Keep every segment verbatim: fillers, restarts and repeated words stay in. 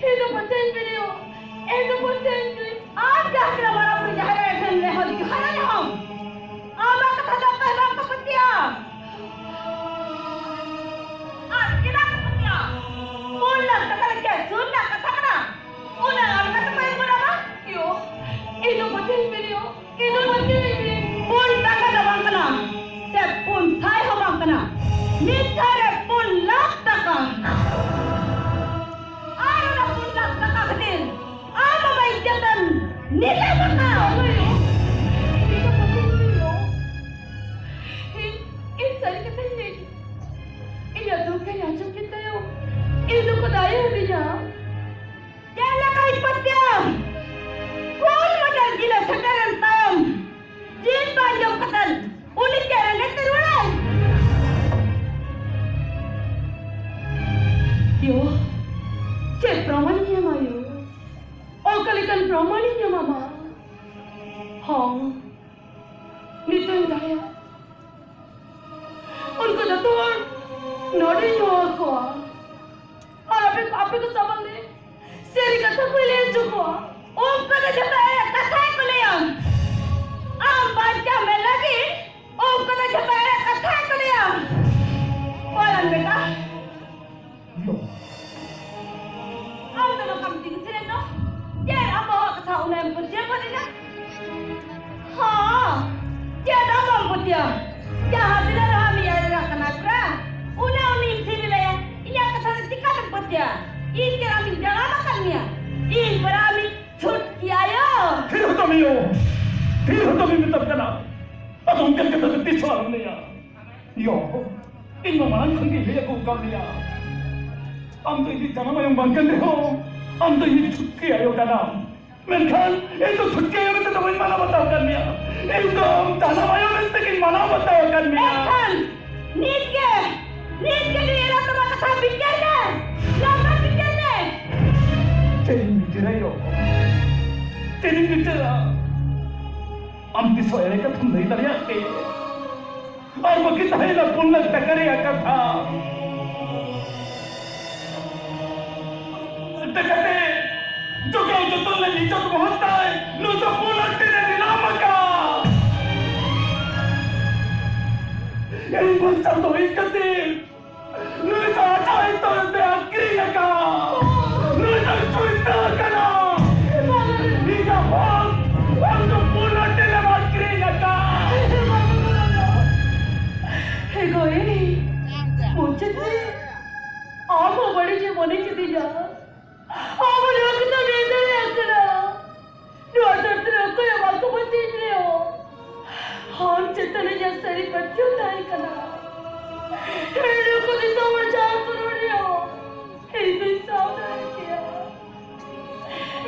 ᱤᱧ ᱫᱚ ᱯᱟᱹᱛᱭᱟᱹᱣ ᱵᱤᱱᱤᱭᱚ, ᱤᱧ ᱫᱚ ᱯᱟᱹᱛᱭᱟᱹᱣ ᱵᱤᱱᱤ᱾ ᱟᱨ ᱡᱟᱦᱟᱸ ᱛᱤᱱᱟᱹᱜ ᱢᱟᱨᱟᱝ ᱵᱩᱨᱩ ᱡᱟᱦᱮᱨ ᱟᱭᱳ ᱴᱷᱮᱱ ᱱᱮᱦᱚᱨ ᱡᱚᱦᱟᱨ ᱨᱮᱦᱚᱸ, ᱟᱢᱟᱜ ᱠᱟᱛᱷᱟ ᱫᱚ ᱚᱠᱚᱭ ᱦᱚᱸ ᱵᱟᱝ ᱠᱚ ᱯᱟᱹᱛᱭᱟᱹᱣᱟ᱾ ᱟᱨ ᱪᱮᱫᱟᱜ ᱠᱚ ᱯᱟᱹᱛᱭᱟᱹᱣᱟ? ᱯᱩᱱ ᱞᱟᱠᱷ ᱴᱟᱠᱟ ᱨᱮ ᱪᱮᱫ ᱥᱩᱨ ᱨᱮᱱᱟᱜ ᱠᱟᱛᱷᱟ ᱠᱟᱱᱟ? ᱚᱱᱟ ᱟᱨ ᱠᱟᱛᱷᱟ ᱠᱚ ᱮᱢ ᱜᱚᱫ ᱟᱢᱟ? ᱭᱳ, ᱤᱧ ᱫᱚ ᱯᱟᱹᱛᱭᱟᱹᱣ ᱵᱤᱱᱤᱭᱚ, ᱤᱧ ᱫᱚ ᱯᱟᱹᱛᱭᱟᱹᱣ ᱵᱤᱱᱤ᱾ ᱯᱩᱱ ᱴᱟᱠᱟ ᱫᱚ ᱵᱟᱝ ᱠᱟᱱᱟ, ᱥᱮ ᱯᱩᱱ ᱥᱟᱭ ᱦᱚᱸ ᱵᱟᱝ ᱠᱟᱱᱟ, ᱢᱤᱫ ᱫᱷᱟᱣ ᱨᱮ ᱯᱩᱱ ᱞᱟᱠᱷ ᱴᱟᱠᱟ᱾ ᱟᱨ ᱚᱱᱟ ᱯᱩᱱ ᱞᱟᱠᱷ ᱴᱟᱠᱟ ᱠᱷᱟᱹᱛᱤᱨ ᱟᱢ ᱟᱢᱟᱜ ᱤᱡᱽᱡᱚᱛ ᱮᱢ ᱱᱤᱞᱟᱹᱢ ᱟᱠᱟᱫ᱾ ᱤᱧ, ᱤᱧ ᱥᱟᱹᱨᱤ ᱠᱟᱛᱷᱟᱧ ᱞᱟᱹᱭ ᱠᱮᱫᱟ᱾ ᱤᱧᱟᱹᱜ ᱫᱩᱠ ᱤᱧ ᱟᱸᱡᱚᱢ ᱠᱮᱫ ᱛᱟᱭᱚᱢ, ᱤᱧ ᱫᱚᱠᱚ ᱫᱟᱭᱟ ᱟᱹᱫᱤᱧᱟ᱾ ᱪᱮᱫ ᱞᱮᱠᱟᱧ ᱯᱟᱹᱛᱭᱟᱹᱣ? ᱠᱩᱞ ᱢᱚᱪᱟ ᱡᱤᱞᱮ ᱥᱮᱴᱮᱨᱮᱱ ᱛᱟᱭᱚᱢ, ᱡᱤᱞ ᱵᱟᱝ ᱡᱚᱢ ᱠᱟᱛᱮ ᱩᱱᱤ ᱪᱮᱫ ᱨᱮᱸᱜᱮᱡ ᱛᱮ ᱨᱩᱣᱟᱹᱲᱟᱭ? ᱭᱳ, ᱪᱮᱫ ᱯᱨᱚᱢᱟᱱᱤᱧ ᱮᱢᱟ ᱭᱳ? ᱚᱠᱟ ᱞᱮᱠᱟᱱ ᱯᱨᱚᱢᱟᱱᱤᱧ ᱮᱢᱟᱢᱟ? ᱦᱚᱸ, ᱱᱤᱛᱚᱜ ᱤᱧ ᱫᱟᱲᱮᱭᱟᱜᱼᱟ᱾ ᱩᱱᱠᱩ ᱡᱚᱛᱚ ᱦᱚᱲ ᱱᱚᱰᱮᱧ ᱦᱚᱦᱚ ᱟᱠᱚᱣᱟ᱾ ᱟᱨ ᱟᱯᱮ, ᱟᱯᱮ ᱠᱚ ᱥᱟᱢᱟᱝ ᱨᱮ ᱥᱟᱹᱨᱤ ᱠᱟᱛᱷᱟ ᱠᱚ ᱞᱟᱹᱭ ᱦᱚᱪᱚ ᱠᱚᱣᱟ᱾ ᱩᱱᱠᱩ ᱫᱚ ᱡᱚᱛᱚ ᱮᱲᱮ ᱠᱟᱛᱷᱟ ᱜᱮᱠᱚ ᱞᱟᱹᱭᱟ᱾ ᱟᱢ ᱵᱟᱧᱪᱟᱣ ᱢᱮ ᱞᱟᱹᱜᱤᱫ ᱩᱱᱠᱩ ᱫᱚ ᱡᱚᱛᱚ ᱮᱲᱮ ᱠᱟᱛᱷᱟ ᱜᱮᱠᱚ ᱞᱟᱹᱭᱟ᱾ ᱯᱚᱨᱟᱱ ᱵᱮᱴᱟ, ᱟᱢ ᱫᱚ ᱱᱚᱝᱠᱟᱢ ᱛᱤᱸᱜᱩ ᱛᱷᱤᱨ ᱮᱱ ᱫᱚ? ᱪᱮᱫ ᱟᱢ ᱵᱟᱵᱟᱣᱟᱜ ᱠᱟᱛᱷᱟ ᱩᱱᱟᱹᱜ ᱮᱢ ᱯᱟᱹᱛᱭᱟᱹᱣ ᱜᱚᱫ ᱮᱱᱟ? ᱦᱚᱸ, ᱪᱮᱫ ᱟᱢ ᱵᱟᱢ ᱯᱟᱹᱛᱭᱟᱹᱣᱟ? ᱡᱟᱦᱟᱸ ᱛᱤᱱᱟᱹᱜ ᱨᱮᱦᱚᱸ ᱟᱢᱤᱡ ᱟᱭᱳ ᱮᱨᱟ ᱠᱟᱱᱟᱭ ᱯᱮᱨᱟ, ᱩᱱᱟᱹᱜ ᱩᱱᱤᱢ ᱛᱷᱤᱨ ᱞᱮᱭᱟ, ᱤᱧᱟᱹᱜ ᱠᱟᱛᱷᱟ ᱫᱚ ᱪᱤᱠᱟᱹᱛᱮᱢ ᱯᱟᱹᱛᱭᱟᱹᱣᱟ? ᱤᱧ ᱪᱮᱫ ᱟᱢᱤᱧ ᱡᱟᱱᱟᱢ ᱟᱠᱟᱫ ᱢᱮᱭᱟ? ᱤᱧ ᱯᱮᱨᱟ ᱟᱢᱤᱡ ᱪᱷᱩᱴᱠᱤ ᱟᱭᱳ᱾ ᱛᱷᱤᱨ ᱦᱚᱫᱚᱜ ᱢᱮ ᱭᱳ, ᱛᱷᱤᱨ ᱦᱚᱫᱚᱜ ᱢᱮᱧ ᱢᱮᱛᱟᱢ ᱠᱟᱱᱟ᱾ ᱟᱫᱚ ᱚᱱᱠᱟᱱ ᱠᱟᱛᱷᱟ ᱫᱚ ᱛᱤᱥ ᱦᱚᱸ ᱟᱞᱚᱢ ᱞᱟᱹᱭᱟ᱾ ᱭᱳ, ᱤᱧ ᱢᱟ ᱢᱟᱲᱟᱝ ᱠᱷᱚᱱ ᱜᱮᱧ ᱞᱟᱹᱭ ᱟᱹᱜᱩ ᱟᱠᱟᱫ ᱢᱮᱭᱟ, ᱟᱢ ᱫᱚ ᱤᱧᱤᱡ ᱡᱟᱱᱟᱢ ᱟᱭᱳᱢ ᱵᱟᱝ ᱠᱟᱱ ᱨᱮᱦᱚᱸ, ᱟᱢ ᱫᱚ ᱤᱧᱤᱡ ᱪᱷᱩᱴᱠᱤ ᱟᱭᱳ ᱠᱟᱱᱟᱢ᱾ ᱢᱮᱱᱠᱷᱟᱱ ᱤᱧ ᱫᱚ ᱪᱷᱩᱴᱠᱤ ᱟᱭᱳ ᱢᱮᱱᱛᱮ ᱫᱚ ᱵᱟᱹᱧ ᱢᱟᱱᱟᱣ ᱵᱟᱛᱟᱣ ᱟᱠᱟᱫ ᱢᱮᱭᱟ, ᱤᱧ ᱫᱚ ᱟᱢ ᱡᱟᱱᱟᱢ ᱟᱭᱳ ᱢᱮᱱᱛᱮ ᱜᱤᱧ ᱢᱟᱱᱟᱣ ᱵᱟᱛᱟᱣ ᱟᱠᱟᱫ ᱢᱮᱭᱟ᱾ ᱢᱮᱱᱠᱷᱟᱱ ᱱᱤᱛ ᱜᱮ, ᱱᱤᱛ ᱜᱮ ᱱᱩᱭ ᱮᱨᱟ ᱛᱟᱢᱟ ᱠᱟᱛᱷᱟ ᱵᱤᱪᱟᱹᱨ ᱢᱮ, ᱞᱚᱜᱚᱱ ᱵᱤᱪᱟᱹᱨ ᱢᱮ᱾ ᱪᱮᱫ ᱤᱧ ᱵᱤᱪᱟᱹᱨᱟ ᱭᱳ? ᱪᱮᱫ ᱤᱧ ᱵᱤᱪᱟᱹᱨᱟ? ᱟᱢ ᱛᱤᱥ ᱦᱚᱸ ᱮᱲᱮ ᱠᱟᱛᱷᱟᱢ ᱞᱟᱹᱭ ᱫᱟᱲᱮᱭᱟᱜ ᱛᱮ? ᱟᱨ ᱵᱟᱹᱠᱤ ᱛᱟᱦᱮᱸᱭᱮᱱᱟ ᱯᱩᱱ ᱞᱟᱠᱷ ᱴᱟᱠᱟ ᱨᱮᱭᱟᱜ ᱠᱟᱛᱷᱟ᱾ ᱪᱤᱠᱟᱹᱛᱮ ᱡᱚᱜᱟᱣ ᱡᱚᱛᱚᱱ ᱞᱟᱹᱜᱤᱫ ᱡᱚᱛᱚ ᱦᱚᱲ ᱛᱟᱭ ᱱᱩᱭ ᱫᱚ ᱯᱩᱱ ᱞᱟᱠᱷ ᱴᱟᱠᱟ ᱧᱟᱢ ᱟᱠᱟᱫ᱾ ᱤᱧ ᱵᱟᱧᱪᱟᱣ ᱫᱚᱦᱚᱭ ᱠᱷᱟᱹᱛᱤᱨ ᱱᱩᱭ ᱫᱚ ᱟᱡᱟᱜ ᱤᱛᱟᱹ ᱛᱮ ᱟᱹᱠᱷᱨᱤᱧ ᱟᱠᱟᱫ᱾ ᱱᱩᱭ ᱫᱚ ᱪᱩᱭᱛᱟᱹ ᱠᱟᱱᱟ᱾ ᱤᱧᱟᱜ ᱦᱚᱠ ᱟᱢ ᱫᱚ ᱯᱩᱱ ᱞᱟᱠᱷ ᱴᱟᱠᱟ ᱟᱹᱠᱷᱨᱤᱧ ᱟᱠᱟᱫ᱾ ᱦᱮ ᱜᱚᱭ, ᱢᱩᱪᱟᱹᱫ ᱨᱮ ᱟᱢ ᱦᱚᱸ ᱵᱟᱹᱲᱤᱡ ᱮ ᱢᱚᱱᱮ ᱠᱮᱫᱤᱧᱟ᱾ ᱟᱢ ᱱᱚᱣᱟ ᱠᱟᱛᱷᱟ ᱵᱟᱢ ᱫᱟᱲᱮᱭᱟᱜ ᱠᱟᱱᱟ᱾ ᱱᱚᱣᱟ ᱫᱷᱟᱹᱨᱛᱤ ᱨᱮ ᱚᱠᱚᱭ ᱦᱚᱸ ᱵᱟᱠᱚ ᱯᱟᱹᱛᱭᱟᱹᱣ ᱨᱮᱦᱚᱸ, ᱟᱢ ᱪᱮᱛᱟᱱ ᱤᱧᱟᱹᱜ ᱥᱟᱹᱨᱤ ᱯᱟᱹᱛᱭᱟᱹᱣ ᱛᱟᱦᱮᱸ ᱠᱟᱱᱟ᱾ ᱦᱮᱸ, ᱱᱩᱠᱩ ᱫᱤᱥᱚᱢ ᱦᱚᱲ ᱡᱟᱦᱟᱸ ᱠᱚ ᱨᱚᱲ ᱨᱮᱦᱚᱸ, ᱤᱧ ᱫᱩᱧ ᱥᱟᱦᱟᱣ ᱫᱟᱲᱮ ᱠᱮᱭᱟ᱾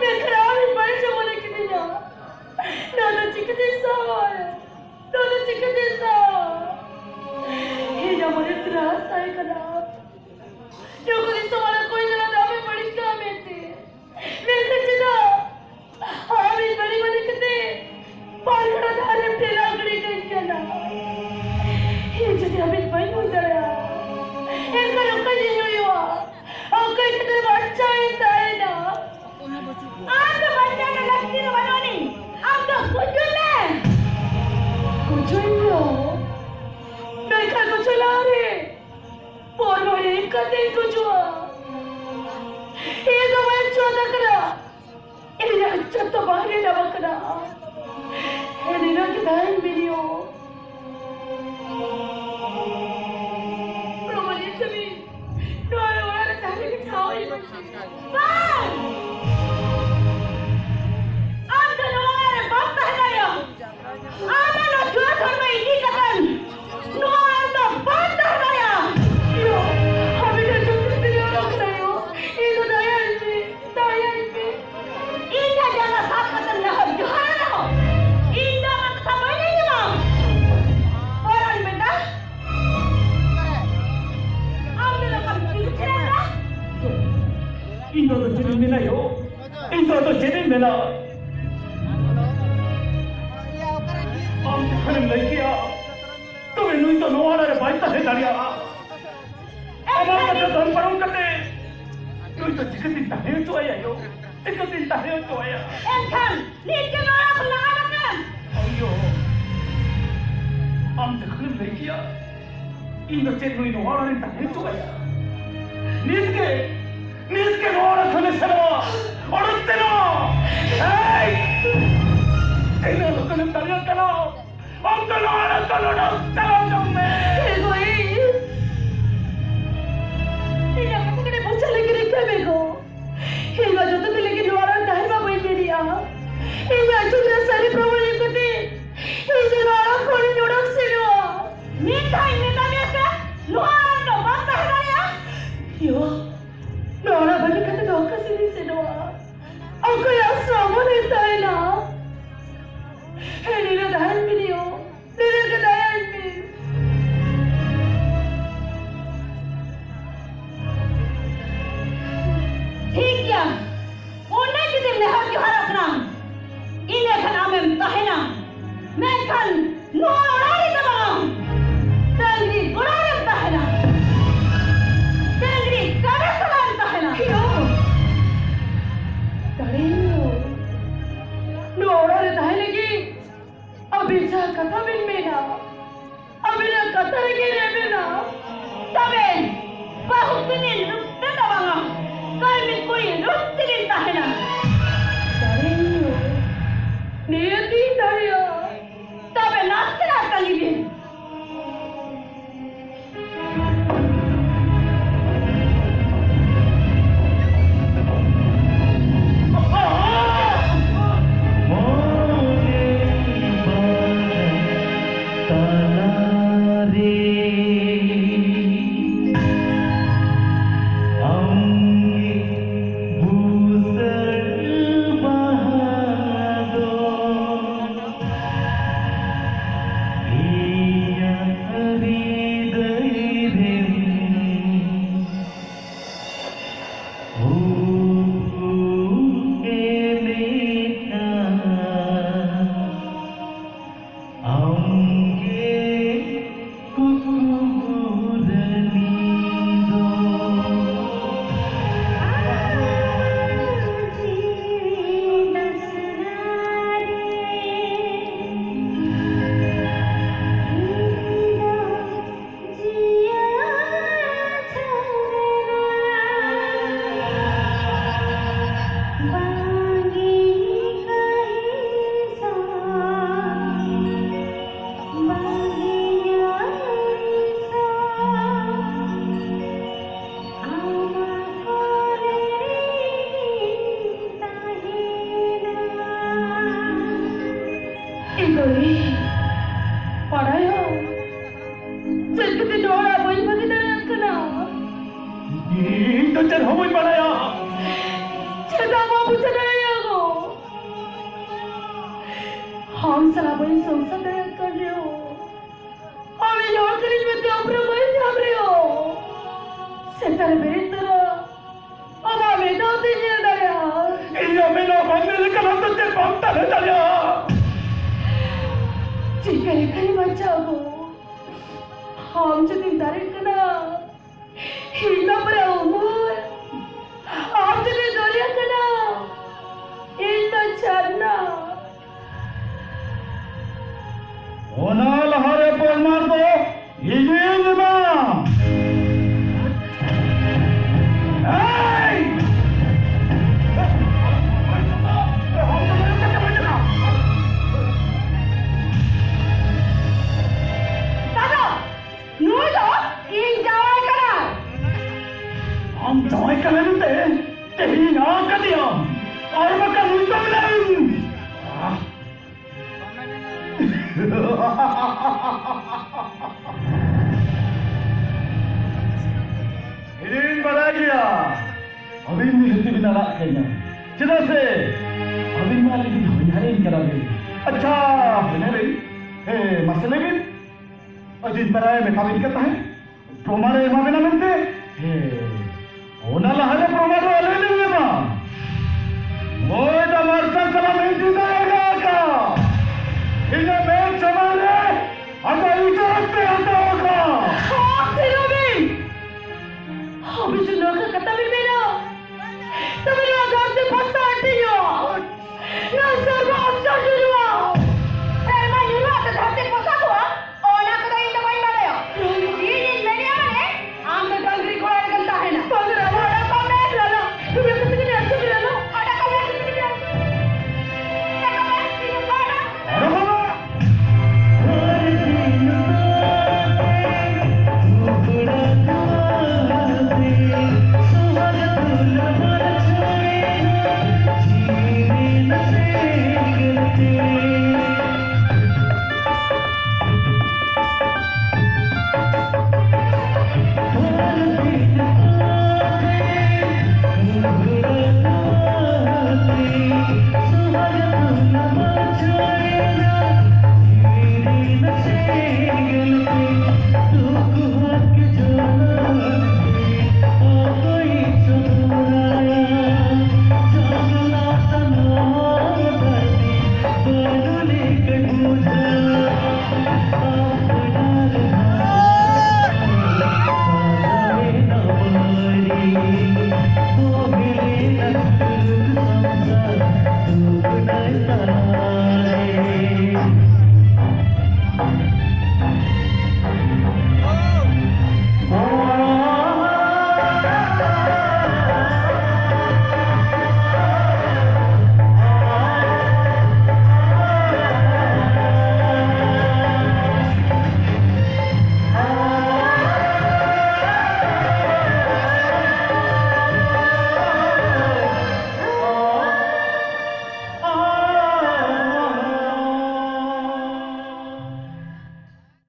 ᱢᱮᱱᱠᱷᱟᱱ ᱟᱢ ᱤᱧ ᱵᱟᱹᱲᱤᱡ ᱮᱢ ᱢᱚᱱᱮ ᱠᱤᱫᱤᱧᱟ᱾ ᱱᱚᱣᱟ ᱫᱚ ᱪᱤᱠᱟᱹᱛᱤᱧ ᱥᱟᱦᱟᱣᱟ? ᱱᱚᱣᱟ ᱫᱚ ᱪᱤᱠᱟᱹᱛᱤᱧ ᱥᱟᱦᱟᱣᱟ? ᱤᱧᱟᱜ ᱢᱚᱱᱮ ᱯᱩᱨᱟᱹ ᱟᱥ ᱛᱟᱦᱮᱸ ᱠᱟᱱᱟ᱾ ᱱᱩᱠᱩ ᱫᱤᱥᱚᱢ ᱦᱚᱲ ᱠᱚ ᱧᱮᱞᱟ ᱫᱚᱢᱮ ᱵᱟᱹᱲᱤᱡ ᱠᱟᱱᱟ ᱢᱮᱱᱛᱮ᱾ ᱢᱮᱱᱠᱷᱟᱱ ᱪᱮᱫᱟᱜ ᱟᱢ ᱤᱧ ᱵᱟᱹᱲᱤᱡ ᱢᱚᱱᱮ ᱠᱟᱛᱮ ᱯᱟᱨᱜᱟᱱᱟ ᱫᱷᱟᱨᱮᱢ ᱴᱷᱮᱞᱟᱣ ᱜᱤᱰᱤ ᱠᱟᱹᱧ ᱠᱟᱱᱟ? ᱤᱧ ᱡᱩᱫᱤ ᱟᱢᱤᱧ ᱵᱟᱹᱧ ᱦᱩᱭ ᱫᱟᱲᱮᱭᱟᱜᱼᱟ, ᱮᱱᱠᱷᱟᱱ ᱚᱠᱚᱭ ᱤᱧ ᱦᱩᱭᱩᱜᱼᱟ? ᱚᱠᱚᱭ ᱠᱷᱟᱹᱛᱤᱨ ᱵᱟᱧᱪᱟᱣ ᱤᱧ ᱛᱟᱦᱮᱱᱟ? ᱟᱢ ᱫᱚ ᱵᱟᱧᱪᱟᱣ ᱨᱮᱱᱟᱜ ᱞᱟᱹᱠᱛᱤ ᱫᱚ ᱵᱟᱹᱱᱩᱜ ᱟᱹᱱᱤᱡ, ᱟᱢ ᱫᱚ ᱜᱩᱡᱩᱜ ᱢᱮ᱾ ᱜᱩᱡᱩᱜ ᱢᱮ? ᱢᱮᱱᱠᱷᱟᱱ ᱜᱩᱡᱩᱜ ᱞᱟᱦᱟᱨᱮ ᱯᱚᱨ ᱵᱟᱹᱲᱤᱡ ᱠᱟᱛᱮᱧ ᱜᱩᱡᱩᱜᱼᱟ᱾ ᱤᱧ ᱫᱚ ᱵᱟᱹᱧ ᱪᱚᱸᱫᱟ ᱠᱟᱱᱟ᱾ ᱤᱧᱟᱜ ᱡᱚᱛᱚ ᱵᱟᱦᱨᱮ ᱧᱟᱢ ᱟᱠᱟᱱᱟ᱾ ᱦᱮᱸ, ᱱᱤᱱᱟᱹᱜ ᱜᱮ ᱫᱟᱭᱟᱧ ᱵᱤᱱᱤᱭᱚ᱾ ᱯᱨᱚᱢᱟᱱᱤ ᱥᱟᱢᱤ, ᱱᱚᱣᱟ ᱚᱲᱟᱜ ᱨᱮ ᱛᱟᱦᱮᱸ ᱞᱟᱹᱜᱤᱫ ᱴᱷᱟᱶ ᱤᱧ ᱵᱟᱝ! ᱟᱢ ᱫᱚ ᱱᱚᱣᱟ ᱚᱲᱟᱜ ᱨᱮ ᱵᱟᱢ ᱛᱟᱦᱮᱸ ᱫᱟᱲᱮᱭᱟᱜᱼᱟ᱾ ᱟᱢ ᱟᱨ ᱱᱚᱣᱟ ᱡᱩᱣᱟᱹᱱ ᱦᱚᱲᱢᱚ ᱤᱫᱤ ᱠᱟᱛᱮ ᱱᱚᱣᱟ ᱚᱲᱟᱜ ᱨᱮᱫᱚ ᱵᱟᱢ ᱛᱟᱦᱮᱸ ᱫᱟᱲᱮᱭᱟᱜᱼᱟ᱾ ᱭᱳ, ᱟᱢ ᱤᱧ ᱴᱷᱮᱱ ᱡᱚᱛᱚ ᱠᱤᱪᱷᱩ ᱧᱮᱞᱚᱜ ᱠᱟᱱᱟ, ᱭᱳ᱾ ᱤᱧ ᱫᱚ ᱫᱟᱭᱟᱧ ᱢᱮ, ᱫᱟᱭᱟᱧ ᱢᱮ᱾ ᱤᱧ ᱴᱷᱮᱱ ᱡᱟᱸᱜᱟ ᱥᱟᱵ ᱠᱟᱛᱮᱢ ᱱᱮᱦᱚᱨ ᱡᱚᱦᱟᱨ ᱨᱮᱦᱚᱸ ᱤᱧ ᱫᱚ ᱟᱢᱟᱜ ᱠᱟᱛᱷᱟ ᱵᱟᱹᱧ ᱟᱸᱡᱚᱢᱟ᱾ ᱚᱨᱟᱧ ᱢᱮᱛᱟ᱾ ᱟᱢ ᱫᱚ ᱱᱚᱝᱠᱟᱢ ᱫᱩᱲᱩᱵ ᱠᱟᱱᱟ? ᱤᱧ ᱫᱚ ᱟᱫᱚ ᱪᱮᱫ ᱤᱧ ᱢᱮᱱᱟ ᱭᱳ? ᱤᱧ ᱫᱚ ᱟᱫᱚ ᱪᱮᱫ ᱤᱧ ᱢᱮᱱᱟ? ᱟᱢ ᱡᱚᱠᱷᱚᱱᱮᱢ ᱞᱟᱹᱭ ᱠᱮᱜᱼᱟ, ᱛᱚᱵᱮ ᱱᱩᱭ ᱫᱚ ᱱᱚᱣᱟ ᱚᱲᱟᱜ ᱨᱮ ᱵᱟᱭ ᱛᱟᱦᱮᱸ ᱫᱟᱲᱮᱭᱟᱜᱼᱟ᱾ ᱟᱢᱟᱜ ᱠᱟᱛᱷᱟ ᱫᱚᱱ ᱯᱟᱨᱚᱢ ᱠᱟᱛᱮ ᱱᱩᱭ ᱫᱚ ᱪᱤᱠᱟᱹᱛᱤᱧ ᱛᱟᱦᱮᱸ ᱦᱚᱪᱚ ᱟᱭᱟ ᱭᱳ? ᱪᱤᱠᱟᱹᱛᱤᱧ ᱛᱟᱦᱮᱸ ᱦᱚᱪᱚ ᱟᱭᱟ? ᱮᱱᱠᱷᱟᱱ ᱱᱤᱛ ᱜᱮ ᱱᱚᱣᱟ ᱠᱷᱚᱱ ᱞᱟᱦᱟ ᱟᱠᱟᱱ᱾ ᱟᱭᱳ, ᱟᱢ ᱡᱚᱠᱷᱚᱱᱮᱢ ᱞᱟᱹᱭ ᱠᱮᱭᱟ, ᱤᱧ ᱫᱚ ᱪᱮᱫ ᱱᱩᱭ ᱱᱚᱣᱟ ᱚᱲᱟᱜ ᱨᱤᱧ ᱛᱟᱦᱮᱸ ᱦᱚᱪᱚ ᱟᱭᱟ? ᱱᱤᱛ ᱜᱮ, ᱱᱤᱛ ᱜᱮ ᱱᱚᱣᱟ ᱚᱲᱟᱜ ᱠᱷᱚᱱᱮ ᱥᱮᱱᱚᱜᱼᱟ᱾ ᱚᱰᱚᱠ ᱛᱮ ᱱᱚᱣᱟ᱾ ᱮᱭ! ᱛᱤᱱᱟᱹᱜ ᱞᱚᱜᱚᱱᱮᱢ ᱫᱟᱲᱮᱭᱟᱜ ᱠᱟᱱᱟ? ᱟᱢ ᱫᱚ ᱱᱚᱣᱟ ᱚᱲᱟᱜ ᱠᱷᱚᱱ ᱚᱰᱚᱠ ᱪᱟᱞᱟᱣ ᱠᱟᱜ ᱢᱮ᱾ ᱮ ᱜᱚ, ᱤᱧ, ᱤᱧᱟᱜ ᱠᱟᱛᱷᱟ ᱠᱟᱹᱴᱤᱡ ᱵᱩᱡᱷᱟᱹᱣ ᱞᱟᱹᱜᱤᱫ ᱨᱤᱠᱟᱹᱭ ᱢᱮ ᱜᱚ᱾ ᱤᱧ ᱢᱟ ᱡᱚᱛᱚ ᱫᱤᱱ ᱞᱟᱹᱜᱤᱫ ᱱᱚᱣᱟ ᱚᱲᱟᱜ ᱛᱟᱦᱮᱱ ᱢᱟ ᱵᱟᱹᱧ ᱢᱮᱱᱮᱜᱼᱟ᱾ ᱤᱧᱟᱜ ᱡᱩᱫᱤ ᱥᱟᱹᱨᱤ ᱯᱨᱚᱢᱟᱱ ᱤᱭᱟᱹ ᱠᱟᱛᱮ ᱤᱧ ᱫᱚ ᱱᱚᱣᱟ ᱚᱲᱟᱜ ᱠᱷᱚᱱᱤᱧ ᱚᱰᱚᱠ ᱥᱮᱱᱚᱜᱼᱟ᱾ ᱢᱤᱫ ᱫᱷᱟᱣ ᱤᱧ ᱢᱮᱛᱟ ᱢᱮᱭᱟ ᱥᱮ, ᱱᱚᱣᱟ ᱚᱲᱟᱜ ᱨᱮᱫᱚ ᱵᱟᱢ ᱛᱟᱦᱮᱸ ᱫᱟᱲᱮᱭᱟᱜᱼᱟ᱾ ᱭᱳ, ᱱᱚᱣᱟ ᱚᱲᱟᱜ ᱵᱟᱹᱜᱤ ᱠᱟᱛᱮ ᱫᱚ ᱚᱠᱟ ᱥᱮᱫ ᱤᱧ ᱥᱮᱱᱚᱜᱼᱟ? ᱚᱠᱚᱭᱟᱜ ᱥᱟᱢᱟᱱ ᱨᱮ ᱛᱟᱦᱮᱱᱟ? ᱦᱮᱸ, ᱱᱤᱱᱟᱹᱜ ᱫᱟᱭᱟᱧ ᱢᱮ ᱭᱳ, ᱱᱤᱱᱟᱹᱜ ᱜᱮ ᱫᱟᱭᱟᱧ ᱢᱮ᱾ ᱴᱷᱤᱠ ᱜᱮᱭᱟ, ᱚᱸᱰᱮ ᱡᱩᱫᱤ ᱱᱮᱦᱚᱨ ᱡᱚᱦᱟᱨᱚᱜ ᱠᱟᱱᱟ, ᱤᱱᱟᱹ ᱠᱷᱟᱱ ᱟᱢᱮᱢ ᱛᱟᱦᱮᱱᱟ, ᱢᱮᱱᱠᱷᱟᱱ ᱱᱚᱣᱟ ᱚᱲᱟᱜ ᱨᱮᱫᱚ ᱵᱟᱝ᱾ ᱰᱟᱹᱝᱨᱤ ᱜᱚᱲᱟ ᱨᱮᱢ ᱛᱟᱦᱮᱱᱟ, ᱰᱟᱹᱝᱨᱤ ᱠᱟᱰᱟ ᱥᱟᱞᱟᱜ ᱮᱢ ᱛᱟᱦᱮᱱᱟ᱾ ᱦᱤᱨᱳ, ᱫᱟᱲᱮ ᱦᱤᱨᱳ, ᱱᱚᱣᱟ ᱚᱲᱟᱜ ᱨᱮ ᱛᱟᱦᱮᱸ ᱞᱟᱹᱜᱤᱫ ᱟᱹᱵᱤᱱ ᱡᱟᱦᱟᱸ ᱠᱟᱛᱷᱟ ᱵᱤᱱ ᱢᱮᱱᱟ, ᱟᱹᱵᱤᱱᱟᱜ ᱠᱟᱛᱷᱟ ᱨᱮᱜᱮ ᱨᱮᱵᱮᱱᱟ᱾ ᱛᱚᱵᱮ ᱵᱟᱹᱦᱩ ᱛᱤᱱᱤᱱ ᱨᱩᱯ ᱛᱮᱫᱚ ᱵᱟᱝᱟ, ᱠᱟᱹᱲᱢᱤ ᱠᱩᱲᱤ ᱨᱩᱯ ᱛᱮᱞᱤᱧ ᱛᱟᱦᱮᱱᱟ᱾ ᱫᱟᱲᱮ ᱦᱤᱨᱳ, ᱱᱤᱭᱟᱹᱛᱤᱧ ᱫᱟᱲᱮᱭᱟᱜᱼᱟ᱾ ᱛᱚᱵᱮ ᱱᱟᱥᱮᱱᱟᱜ ᱛᱟᱺᱜᱤ ᱵᱤᱱ᱾ ᱵᱟᱲᱟᱭᱟᱢ, ᱪᱮᱫ ᱠᱷᱟᱹᱛᱤᱨ ᱱᱚᱣᱟ ᱚᱲᱟᱜ ᱵᱟᱹᱧ ᱵᱟᱹᱜᱤ ᱫᱟᱲᱮᱭᱟᱜ ᱠᱟᱱᱟ? ᱤᱧ ᱫᱚ ᱪᱮᱫ ᱦᱚᱸ ᱵᱟᱹᱧ ᱵᱟᱲᱟᱭᱟ᱾ ᱪᱮᱫᱟᱜ ᱵᱟᱢ ᱵᱩᱡᱷᱟᱹᱣ ᱫᱟᱲᱮᱭᱟᱜᱼᱟ ᱜᱚ? ᱟᱢ ᱥᱟᱞᱟᱜ ᱵᱟᱹᱧ ᱥᱚᱝᱥᱟᱨ ᱫᱟᱲᱮᱭᱟᱜ ᱠᱟᱱ ᱨᱮᱦᱚᱸ, ᱟᱢ ᱤᱧ ᱦᱚᱲ ᱠᱟᱹᱱᱟᱹᱧ ᱢᱮᱱᱛᱮ ᱩᱯᱨᱩᱢ ᱵᱟᱹᱧ ᱧᱟᱢ ᱨᱮᱦᱚᱸ, ᱥᱮᱛᱟᱜ ᱨᱮ ᱵᱮᱨᱮᱫ ᱛᱚᱨᱟ ᱟᱢᱟᱜ ᱢᱮᱫ ᱫᱟᱜ ᱛᱮᱧ ᱧᱮᱞ ᱫᱟᱲᱮᱭᱟᱜᱼᱟ᱾ ᱤᱧᱟᱜ ᱢᱮᱫ ᱫᱟᱜ ᱵᱟᱢ ᱧᱮᱞ ᱞᱮᱠᱷᱟᱱ ᱟᱢ ᱫᱚ ᱪᱮᱫ ᱵᱟᱢ ᱛᱟᱦᱮᱸ ᱫᱟᱲᱮᱭᱟᱜᱼᱟ᱾ ᱪᱤᱠᱟᱹ ᱞᱮᱠᱷᱟᱱᱤᱧ ᱵᱟᱧᱪᱟᱣ ᱜᱚ? ᱟᱢ ᱡᱩᱫᱤᱢ ᱫᱟᱨᱮᱜ ᱠᱟᱱᱟ, ᱤᱧ ᱫᱚ ᱯᱩᱨᱟᱹ ᱩᱢᱩᱞ᱾ ᱟᱢ ᱡᱩᱫᱤᱢ ᱫᱚᱨᱭᱟ ᱠᱟᱱᱟ, ᱤᱧ ᱫᱚ ᱡᱷᱟᱨᱱᱟ᱾ ᱚᱱᱟ ᱞᱟᱦᱟᱨᱮ ᱯᱨᱚᱢᱟᱱ ᱫᱚ ᱤᱧᱤᱧ ᱮᱢᱟ᱾ ᱮᱭ! ᱫᱟᱫᱟ, ᱱᱩᱭ ᱫᱚ ᱤᱧ ᱡᱟᱶᱟᱭ ᱠᱟᱱᱟᱭ᱾ ᱟᱢ ᱡᱟᱶᱟᱭ ᱠᱟᱱᱟᱭ ᱢᱮᱱᱛᱮ ᱛᱮᱦᱮᱧ ᱟᱠᱟᱫᱮᱭᱟᱢ, ᱟᱨ ᱵᱟᱠᱷᱟᱱ ᱱᱩᱭ ᱫᱚ ᱢᱮᱱᱟᱭ᱾ ᱤᱧᱤᱧ ᱵᱟᱰᱟᱭ ᱜᱮᱭᱟ, ᱟᱹᱵᱤᱱ ᱱᱤᱦᱟᱹᱛ ᱵᱤᱱ ᱟᱲᱟᱜ ᱠᱟᱹᱧᱟ, ᱪᱮᱫᱟᱜ ᱥᱮ ᱟᱹᱵᱤᱱ ᱢᱟ ᱟᱹᱞᱤᱧ ᱨᱤᱱ ᱦᱚᱧᱦᱟᱨᱤᱧ ᱠᱟᱱᱟ ᱵᱤᱱ᱾ ᱟᱪᱪᱷᱟ, ᱦᱚᱧᱦᱟᱨᱤᱧ, ᱦᱮᱸ, ᱢᱟᱥᱮ ᱞᱟᱹᱭ ᱵᱤᱱ, ᱟᱹᱡᱤᱡ ᱢᱮᱨᱟᱭ ᱢᱮᱛᱟ ᱵᱤᱱ ᱠᱟᱱ ᱛᱟᱦᱮᱸᱫ, ᱯᱨᱚᱢᱟᱬᱮ ᱮᱢᱟ ᱵᱤᱱᱟ ᱢᱮᱱᱛᱮ? ᱦᱮᱸ, ᱚᱱᱟ ᱞᱟᱦᱟᱨᱮ ᱯᱨᱚᱢᱟᱬ ᱫᱚ ᱟᱞᱚ ᱵᱤᱱ ᱮᱢᱟ᱾